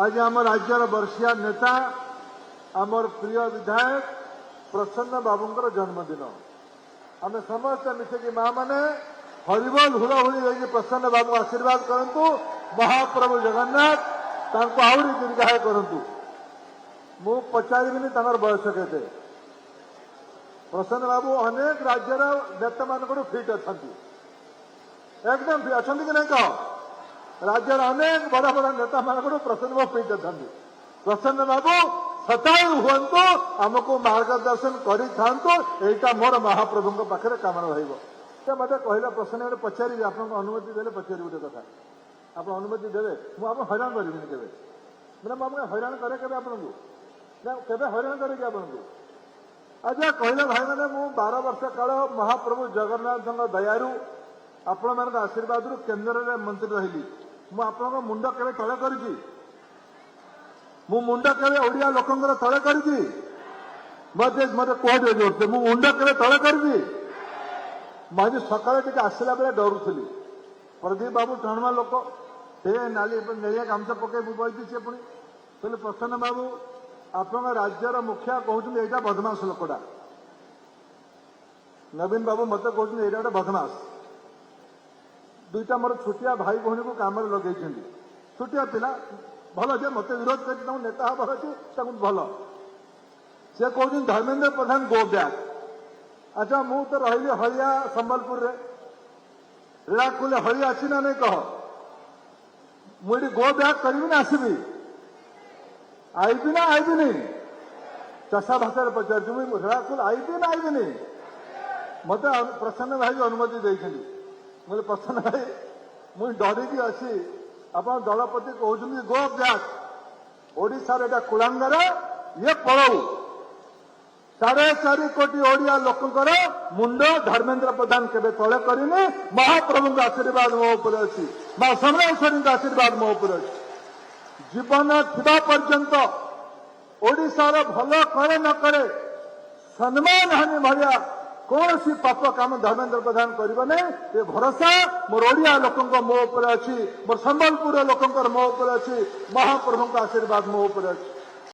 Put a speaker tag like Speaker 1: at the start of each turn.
Speaker 1: ଆଜି ଆମ ରାଜ୍ୟର ବର୍ଷିଆ ନେତା, ଆମର ପ୍ରିୟ ବିଧାୟକ ପ୍ରସନ୍ନ ବାବୁଙ୍କର ଜନ୍ମଦିନ। ଆମେ ସମସ୍ତେ ମିଶିକି ମା ମାନେ ହରିବୋଲ, ହୁଳହୁଳି ଦେଇକି ପ୍ରସନ୍ନ ବାବୁଙ୍କୁ ଆଶୀର୍ବାଦ କରନ୍ତୁ। ମହାପ୍ରଭୁ ଜଗନ୍ନାଥ ତାଙ୍କୁ ଆହୁରି ଦୀର୍ଘାୟୁ କରନ୍ତୁ। ମୁଁ ପଚାରିବିନି ତାଙ୍କର ବୟସ କେତେ। ପ୍ରସନ୍ନ ବାବୁ ଅନେକ ରାଜ୍ୟର ନେତାମାନଙ୍କଠୁ ଫିଟ୍ ଅଛନ୍ତି, ଏକଦମ ଫିଟ୍ ଅଛନ୍ତି କି ନାହିଁ କହ? ରାଜ୍ୟର ଅନେକ ବଡ଼ ବଡ଼ ନେତାମାନଙ୍କଠୁ ପ୍ରସନ୍ନ ବାବୁ ଫିଟ୍ ଅଛନ୍ତି। ପ୍ରସନ୍ନ ବାବୁ ଶତାୟୁ ହୁଅନ୍ତୁ, ଆମକୁ ମାର୍ଗଦର୍ଶନ କରିଥାନ୍ତୁ, ଏଇଟା ମୋର ମହାପ୍ରଭୁଙ୍କ ପାଖରେ କାମନା ରହିବ। ସେ ମତେ କହିଲା, ପ୍ରସନ୍ନ, ଗୋଟେ ପଚାରିବି, ଆପଣଙ୍କ ଅନୁମତି ଦେଲେ ପଚାରିବି ଗୋଟେ କଥା। ଆପଣ ଅନୁମତି ଦେବେ? ମୁଁ ଆପଣ ହଇରାଣ କରିବିନି କେବେ। ମାନେ ମୁଁ ଆପଣଙ୍କୁ ହଇରାଣ କରେ କେବେ ଆପଣଙ୍କୁ? ନା, କେବେ ହଇରାଣ କରେ କି ଆପଣଙ୍କୁ? ଆଜ୍ଞା କହିଲେ, ଭାଇମାନେ, ମୁଁ 12 ବର୍ଷ କାଳ ମହାପ୍ରଭୁ ଜଗନ୍ନାଥଙ୍କ ଦୟାରୁ, ଆପଣମାନଙ୍କ ଆଶୀର୍ବାଦରୁ କେନ୍ଦ୍ରରେ ମନ୍ତ୍ରୀ ରହିଲି। ମୁଁ ଆପଣଙ୍କ ମୁଣ୍ଡ କେବେ ତଳେ କରିଛି? ମୁଁ ମୁଣ୍ଡ କେବେ ଓଡ଼ିଆ ଲୋକଙ୍କର ତଳେ କରିଛି? ମତେ କୁହନ୍ତୁ ଜୋରସେ, ମୁଁ ମୁଣ୍ଡ କେବେ ତଳେ କରିଛି? ମୁଁ ଆଜି ସକାଳେ ଟିକେ ଆସିଲା ବେଳେ ଡରୁଥିଲି। ପ୍ରଦୀପ ବାବୁ ଟଣୁଆ ଲୋକ, ସେ ନାଲି ନେଳିଆ ଗାମୁଛା ପକେଇ ମୁଁ ବହିଛି। ସେ ପୁଣି କହିଲେ, ପ୍ରସନ୍ନ ବାବୁ, ଆପଣଙ୍କ ରାଜ୍ୟର ମୁଖିଆ କହୁଛନ୍ତି ଏଇଟା ବଦମାସ ଲୋକଟା। ନବୀନ ବାବୁ ମତେ କହୁଛନ୍ତି ଏଇଟା ଗୋଟେ ବଦମାସ। ଦୁଇଟା ମୋର ଛୋଟିଆ ଭାଇ ଭଉଣୀକୁ କାମରେ ଲଗେଇଛନ୍ତି। ଛୋଟିଆ ପିଲା, ଭଲ ଯେ ମତେ ବିରୋଧ କରିଛି, ତାଙ୍କୁ ନେତା ହବାର ଅଛି, ତାଙ୍କୁ ଭଲ। ସେ କହୁଛନ୍ତି, ଧର୍ମେନ୍ଦ୍ର ପ୍ରଧାନ ଗୋ ବ୍ୟାକ୍। ଆଚ୍ଛା, ମୁଁ ତ ରହିଲି ହଳିଆ ସମ୍ବଲପୁରରେ। ରେଢ଼ାଖୋଲ ହଳିଆ ଅଛି ନା ନାଇଁ କହ? ମୁଁ ଏଠି ଗୋ ବ୍ୟାକ୍ କରିବି ନା ଆସିବି? ଆଇବି ନା ଆଇବିନି? ଚଷା ଭାଷାରେ ପଚାରୁଛି, ମୁଁ ରେଢ଼ାଖୋଲ ଆଇବି ନା ଆଇବିନି? ମତେ ପ୍ରସନ୍ନ ଭାଇ ବି ଅନୁମତି ଦେଇଛନ୍ତି। ମୁଁ କହିଲି, ପ୍ରସନ୍ନ ଭାଇ, ମୁଁ ଡରିକି ଅଛି। ଆପଣ ଦଳପତି କହୁଛନ୍ତି ଗୋ ବ୍ୟାକ୍। ଓଡ଼ିଶାର ଏଇଟା କୁଳାଙ୍ଗାର, ଇଏ ପଳଉ। 4.5 କୋଟି ଓଡ଼ିଆ ଲୋକଙ୍କର ମୁଣ୍ଡ ଧର୍ମେନ୍ଦ୍ର ପ୍ରଧାନ କେବେ ତଳେ କରିନି। ମହାପ୍ରଭୁଙ୍କ ଆଶୀର୍ବାଦ ମୋ ଉପରେ ଅଛି, ମା ସମଲେଶ୍ୱରୀଙ୍କ ଆଶୀର୍ବାଦ ମୋ ଉପରେ ଅଛି। ଜୀବନ ଥିବା ପର୍ଯ୍ୟନ୍ତ ଓଡ଼ିଶାର ଭଲ କରେ ନ କରେ, ସମ୍ମାନ ହାନି ଭଳିଆ କୌଣସି ପାପ କାମ ଧର୍ମେନ୍ଦ୍ର ପ୍ରଧାନ କରିବ ନାହିଁ। ଏ ଭରସା ମୋର ଓଡ଼ିଆ ଲୋକଙ୍କ ମୋ ଉପରେ ଅଛି, ମୋର ସମ୍ବଲପୁରର ଲୋକଙ୍କର ମୋ ଉପରେ ଅଛି, ମହାପ୍ରଭୁଙ୍କ ଆଶୀର୍ବାଦ ମୋ ଉପରେ ଅଛି।